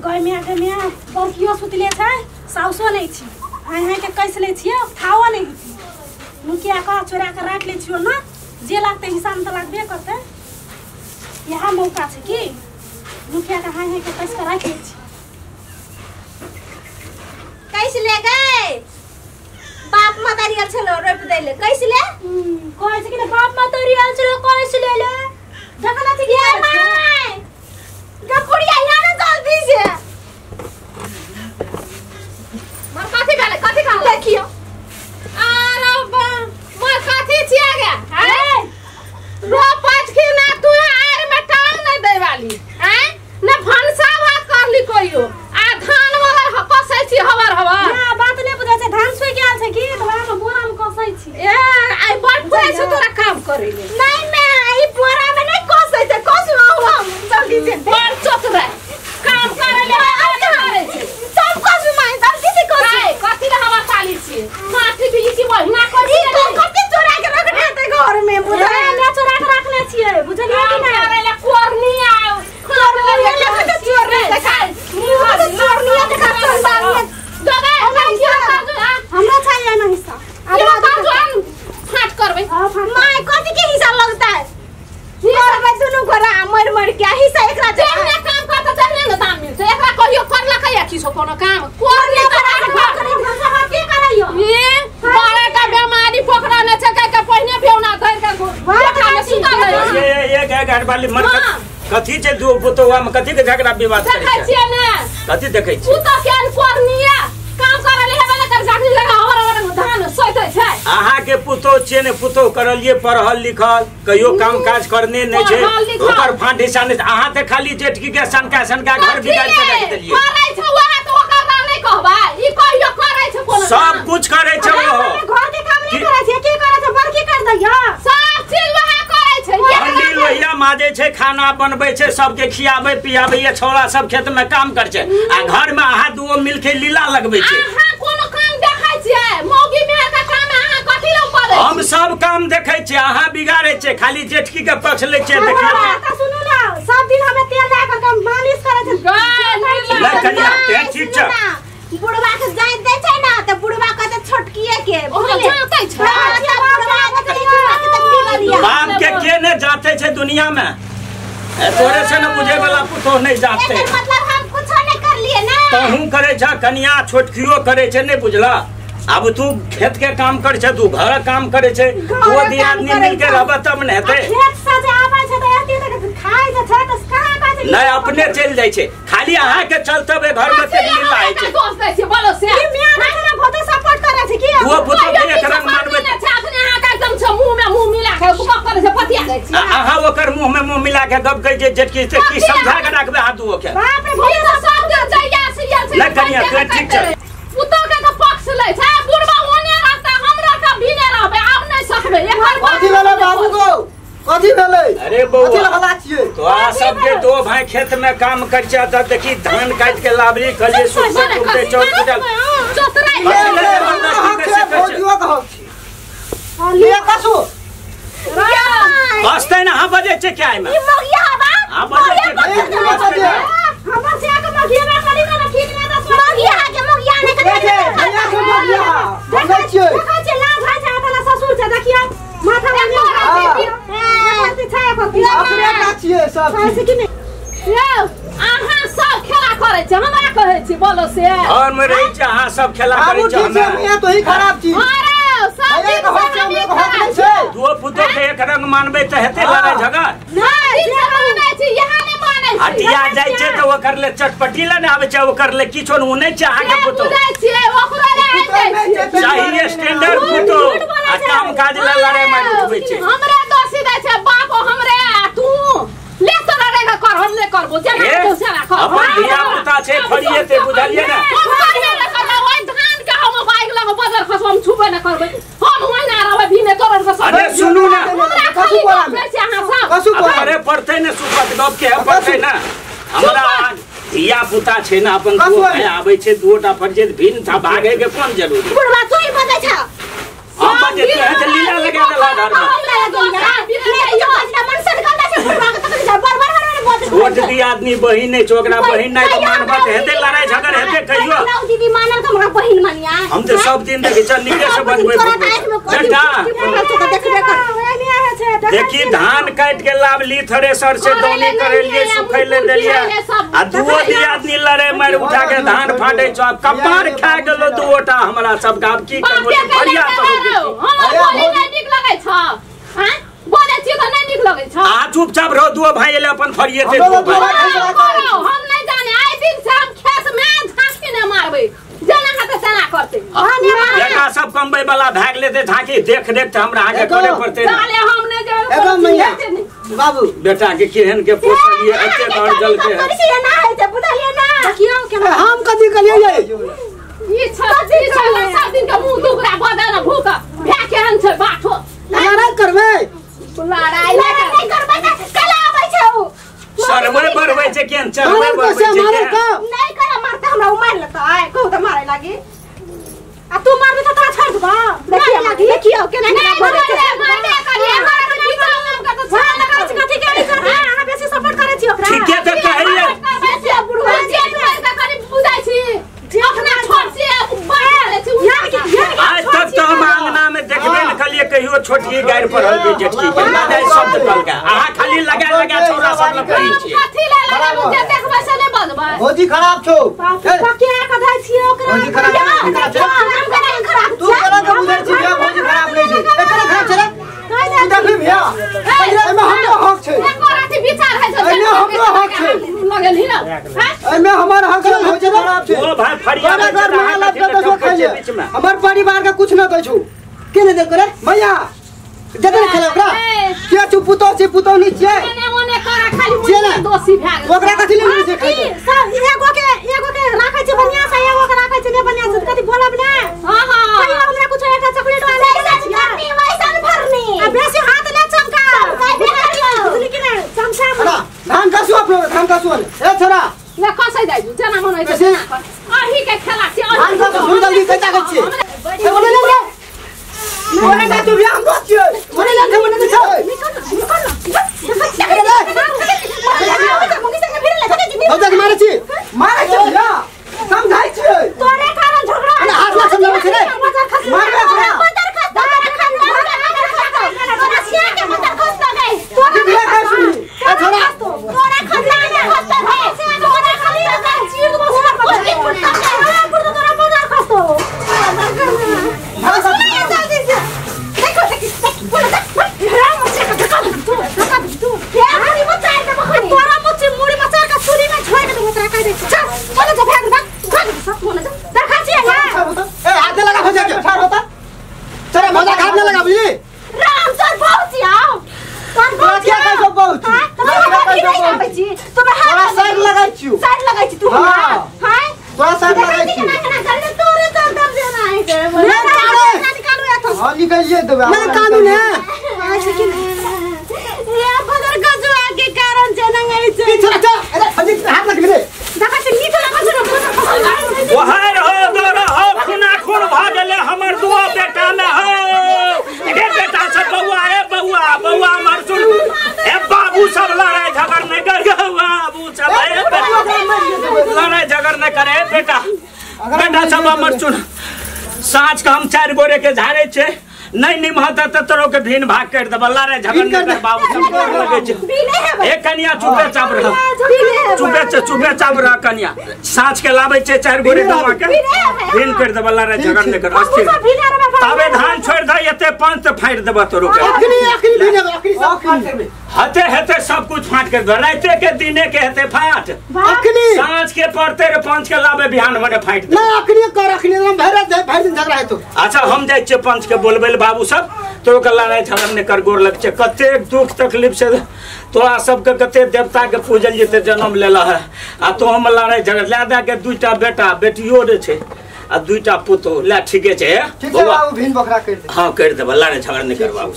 गय मिया के मिया बड़कियो सुतले छै साउसो नै छी हाय हाय के कैस ले छियै थाओ नै हेतै नुकिया के चोरा के राख ले छियो न जे लागतै हिसाब त लागबे करतै यहाँ मौका छै कि नुकिया के हाय हाय के कैस के राख ले छी कैस ले गए बाप मतारी आयल छलो रोप दैले कैस ले कहै छै कि ने बाप मतारी आयल छलो कैस ले ले देखला छै कि my गपुड़िया यहाँ ना जल्दी से मर कथी भेलै कथी कहल देखियो अरे बा मर कथी छिया गे हैं रोपत की ना तू आर में टांग नहीं दै वाली हैं ना भनसा भात करली कोइयो आ धान वाला कसै छी हवर हवर ना बात नै बुझै छै धान सुइ गेल छै कि त वहाँ में बोरा में कसै छी ए आई बड़ पुरै छै तोरा काम करै ले नहीं मैं ई बोरा में नहीं कसै छै कसु हम जल्दी से बड़ चतुर काम करै ले करै छै सब कसु my जल्दी से कसु काय कथी ले हवा चाली छी माटी बिजी छी महीना करी ई कते चोरा के रखने हेतै घर में बुझै ना चोरा के रखने छियै बुझलियै कि ना करै ले कोरनी आ कोरनी ले कते चोर रे देखाय चोरनी देखा चोरनी दबे हमरा हमरा हिस्सा हमरा चाहिए ना हिस्सा आधा आधा फाट करबै my कथी के हिस्सा लगता है करबै दुनू गोरा मर मर के हिस्सा एकरा जेहने काम करतै तेहने ने दाम मिलतै एकरा कहियो करलकै या किछो कोनो काम कोरनी के करैयो ए बड़ा का बेमारी पकड़ने छै के पहिने भेवना धर के कोठा में सुतल रहै ये ये घर वाली मर कथी छै दू पुतोआ में कथी के झगड़ा विवाद करै देखै छियै ने कथी देखै छियै पुतो के कोरनिया काम करले हेबे ने कर जाखनी लगा हवर हवर धान सोइतै छै अहाँ के पुतो छियै ने पुतो करलिए पढ़ल लिखल कहियो काम काज करने नै छै ओकर फांट हिस्सा नै अहाँ त खाली जेठकी के सनका सनका घर बिगाड़ के राखि देलिए करै छै वहाँ त ओकर नाम नै कहबै ई कहियो करै छै कोनो सब कुछ करै छै ओ घर के काम नै करै छै के करै छै बड़की कर दैया सब चीज वहाँ करै छै हंडी लोहिया माजे छै खाना बनबै छै सबके खियाबै पियाबै ये छोरा सब खेत में काम कर छै आ घर में अहाँ दुओ मिल के लीला लगबै छै अहाँ कोनो काम देखै छियै मौगी मेहर के काम अहाँ कथी लए पड़ै हम सब काम देखै छियै अहाँ बिगाड़ै छियै खाली जेठकी के पक्ष लै छियै देखियौ त सुनू ना सब दिन हमें तेल लगा के मालिश करै छै ले कनिया ते ठीक छै बुढ़वा के जाय दै छै ना त बुढ़वा कहते छोटकीए के ओकरा जातै छै बुढ़वा के त मिलल बाप के ने जाते छै दुनिया में तोरे से न बुझे वाला पुतोह नहीं जाते एकर मतलब हम कुछ नहीं कर लिए ना तहू करे छ कनिया छोटकियो करे छै नहीं बुझला अब तू खेत के काम करे छै तू घर काम करे छै दो दी आदमी मिल के रहब तब ने हेतै खेत से जे आबै छै त एती तक खाइ जे छै त कहाँ कहै छै नहीं अपने चल जाइ छै खाली अहाँ के चलतबे घर में ते लीला होइ छै दोष दै छै बोलो से ई मियां ने बहुते सपोर्ट करे छै की वो पुतोह के एक रंग मानबै छै अखने अहाँ के एकदम छै मुंह में मुंह मिला के गप करे छै पतिया दै छै अहाँ ओकर मुंह में मुंह मिला के गप कहै छै जेठकी से की समझा के राखबै हाथ दुओ के बाप रे भैया सब के जइया से गेल छै ले कनिया तू ठीक छै पुतोह के त पक्ष लै छै बुढ़वा ओने रहता हमरा का भी नै रहबै आब नै सकबै एकर कथी भेलै बाबू गो कथी भेलै अरे बौआ कथी हल्ला छियै तोरा सबके दो भाई खेत में काम कर छै त देखी धान काट के लाबरी कलिए सुख से टूटे चौक टूटल चतराई भौजियो के हक छी ले कसु बसतै ना हां बजे छै क्या एमे ई मगिया हवा हां बजे छै हमरा से के मगिया ना खाली ना ठीक ना त मगिया के मगिया ने के भैया के मगिया हम छियै देखै छै लाज होइ छै त ससुर छै देखियौ माथा में हां छै अपने का छियै सब छै कि नै यौ अहाँ सब खेला करै छै हमरा कहै छी बोलो से घर में रहै छै अहाँ सब खेला करै छै हमरा मियां तो ही खराब छी अरे सब दिन से हम दो पुतोह के एक रंग मानबै त हेतै लड़ाई झगड़ा नहीं जे मानै छी यहाँ नै मानै छी हटिया जाइ छै त ओकर ले चटपटी ले ने आबै छै ओकर ले किछो न नै छै अहाँ के पुतोह बुझै छियै ओकरो ले आइ जाइ छियै चाहिए स्टैंडर्ड पुतोह आ काम काज ले लड़ाई मारि उठबै छै हमरे दोषी दै छै बाप हमरे आ तू ले तोरा रे कर हम नै करबो जेना हेतौ सेना कर अपन धिया पुता छै फरिएते बुझलियै ने हम करबे नै करबै ओहि धान के हम बाइक लग बजर खसब हम छुबे नै करबै हम ओहिना रहबै भीने तोरर के सब अरे सुनू ना हमरा खाली गप लै छै अहाँ सब कसु बोला अरे पड़तै ने सुपत गप के पड़तै ने हमरा धिया पुता छै ने अपन दू भाई आबै छै दूटा फरिए भिन्न था भागे के कोन जरूरी बुढ़वा तू ही बजै छ हम बजै छै लीला लगा देला घर में मन सटकल छै बुढ़वा के तकली छै बड़ बड़ छोट दी आदमी बहिन नै छौ ओकरा बहिन नै त मानबत हेतै लड़ाई झगड़ हेतै कहियो दीदी मानल त हमरा बहिन मानिया हम त सब दिन देखै छ निके से बजबै बेटा देखी धान काट के लावली थ्रेसर से दौनी करेलिए सुखैले देलिए आ दुओ दी आदमी लड़े मार उठा के धान फाटे छ कपार खा गेलो दुओटा हमरा सब गाम की करबो बढ़िया तो हमर बोली नै नीक लगै छ हां बोले छी त नै नीक लगै छ आ चुपचाप रहो दुओ भाई एले अपन फरिएते दुओ भाई हम नै जाने आइ दिन से हम खेत में झांकी नै मारबै जेना हाथे तेना करते बेटा सब कमबै वाला भाग लेते झांकी देख रेख त हमरा आगे करे पड़ते साले हम नै जेबै एगो मैया बाबू बेटा के केहन के पोसलिए एते घर जल के ना है ते बुझलिए ना देखियो केना हम कथि कहलिए ई छ सब दिन के मुंह दुगरा बदल भूख भे केहन छै बाठो लड़ाई करबै लड़ाई नै करबै त कला आबै छै उ सरबै बरबै छै केहन चरबै बरबै छै नै करा मारते हमरा उ मार लेतै कहू त मारे लागी आ तू मारबे त तोरा छोड़ देबा देखियो देखियो केना केना मारबे मारबे करिए मारे के पीछा हम के त छोड़ ना करै छी कथि के अहाँ बेसी सपोर्ट करै छी ओकरा ठीके त कहैया देखियो बुढ़वा जेठ भर के कनि बुझै छी अपना छोट छी बाहर ले छी आज तक त हम आंगना में देखबे न कलिए कहियो छोटकी गारि पढ़ल बे जेठकी के ना जाय शब्द कहलका अहाँ खाली लगा लगा छोरा सब ल कहै छी कथि ले लगा जे देखबै से नै बजबै भौजी खराब छौ के कथै छी ओकरा भौजी खराब तू केना के बुझै छी भैया भौजी खराब नै छै एकरा खराब छै रे तू देखली भैया एमे हमरो हक छै एकर अथि विचार है छै एमे हमरो हक छै लगल ही ना एमे हमर हक छै भौजी खराब छै ओ भाई फरिया घर में लग के दसो खाइले हमर परिवार के कुछ न दै छु के नै दे करे भैया जतन खेला ओकरा के छु पुतो छी पुतो नै छियै एने ओने करा खाली मुंह दोषी भए गेल ओकरा कथि ले छै खाइले सब एगो के राखै छै बढ़िया से एगो के राखै छै नै बढ़िया से कथि बोलब नै हां हां कहियो हमरा कुछ एकटा चॉकलेट वाला करनी वैसन भरनी आ बेसी हाथ नै चमका बुझली कि नै चमचा धान कसु अपनो धान कसु ए छोरा ले कसै जाइ जेना मन होइ छै अही के खेला छी धान कसु सुन जल्दी कैता करै छी ए ओने ले ओने जा तू बियाह हम छियै ओने ले ओने ले छै निकल निकल भौजा के मारै छी मारै छी भैया समझाइ छियै तोरे कारण झगड़ा अरे हाथ ना समझाबै छै रे मारबै ओकरा तोरा बियाह कर सुनी ए छोरा तोरा खतरा ने खतरा है तोरा खाली चीर दो उसकी फुटता है फुटता तोरा बाजार खसतो जल्दी से देखो देखो बोला राम से धक्का तू धक्का तू के मुड़ी मचार दे बखनी तोरा मुझे मुड़ी मचार का चूली में छोड़ के तोरा कह दे चल बोला जा भाग भाग भाग सब बोला जा देखा छी ना ए हाथ लगा भौजा के ठाड़ होता चल भौजा हाथ ना लगा बुझली राम तोर भौजी आओ तोर भौजी क्या कहै छौ भौजी तोरा नहीं आबै छी तोरा तोरा साइड लगाइ छियौ साइड लगाइ छी तू हमरा हां तोरा साइड लगाइ छी केना केना कर तोरे तो दब देना है ना निकालू एथो हां निकलिए देबै ना कानून है अच्छा कि ये बदर गजुआ के कारण जनंगै छै छोरा चल अरे भौजी हाथ लग रे देखा छी नीक लगै छै ओहर हो दोरा हो खुना खून भ गेले हमर दुआ बेटा में हो ए बेटा सब बउआ ए बउआ बउआ हमर सुन ए बाबू सब लड़ाई झगड़ नहीं कर बाबू सब ए बेटा लड़ाई झगड़ नहीं करे बेटा बेटा सब हमर सुन साँझ के हम 4 गोरे के झाड़े छे नहीं निमहत त तोरो के भीन भाग कर देब लड़ाई झगड़ नहीं कर बाबू सब गोर लगे छे ए कनिया चुपे चाप रह चुपे चुपे चाप रह कनिया साँझ के लाबै छे 4 गोरे गवा के भीन कर देब लड़ाई झगड़ नहीं कर अस्थिर तबे धान छोड़ दे एते पांच त फाड़ देब तोरो के अखनी अखनी भीन अखनी सब फाड़ देबे हते हते सब कुछ फाट कर दे राते के दिने के हते फाट अखनी साँझ के पड़ते रे पांच के लाबे बिहान मने फाट दे ना अखनी कर अखनी हम भैर दे भैर दिन झगड़ा हेतो अच्छा हम जाइ छे पंच के बोलबै बाबू सब तोरो के लड़ाई झगड़ नहीं कर गोर लग छे कतेक दुख तकलीफ से तोरा सबके कते देवता के पूजल जेते जन्म लेला है आ तो हम लड़ाई झगड़ ला दे के दुईटा बेटा बेटियो रे छे आ दुईटा पुतो ला ठीके छे ठीक छै बाबू भीन बखरा कर दे हां कर देब लड़ाई झगड़ नहीं कर बाबू।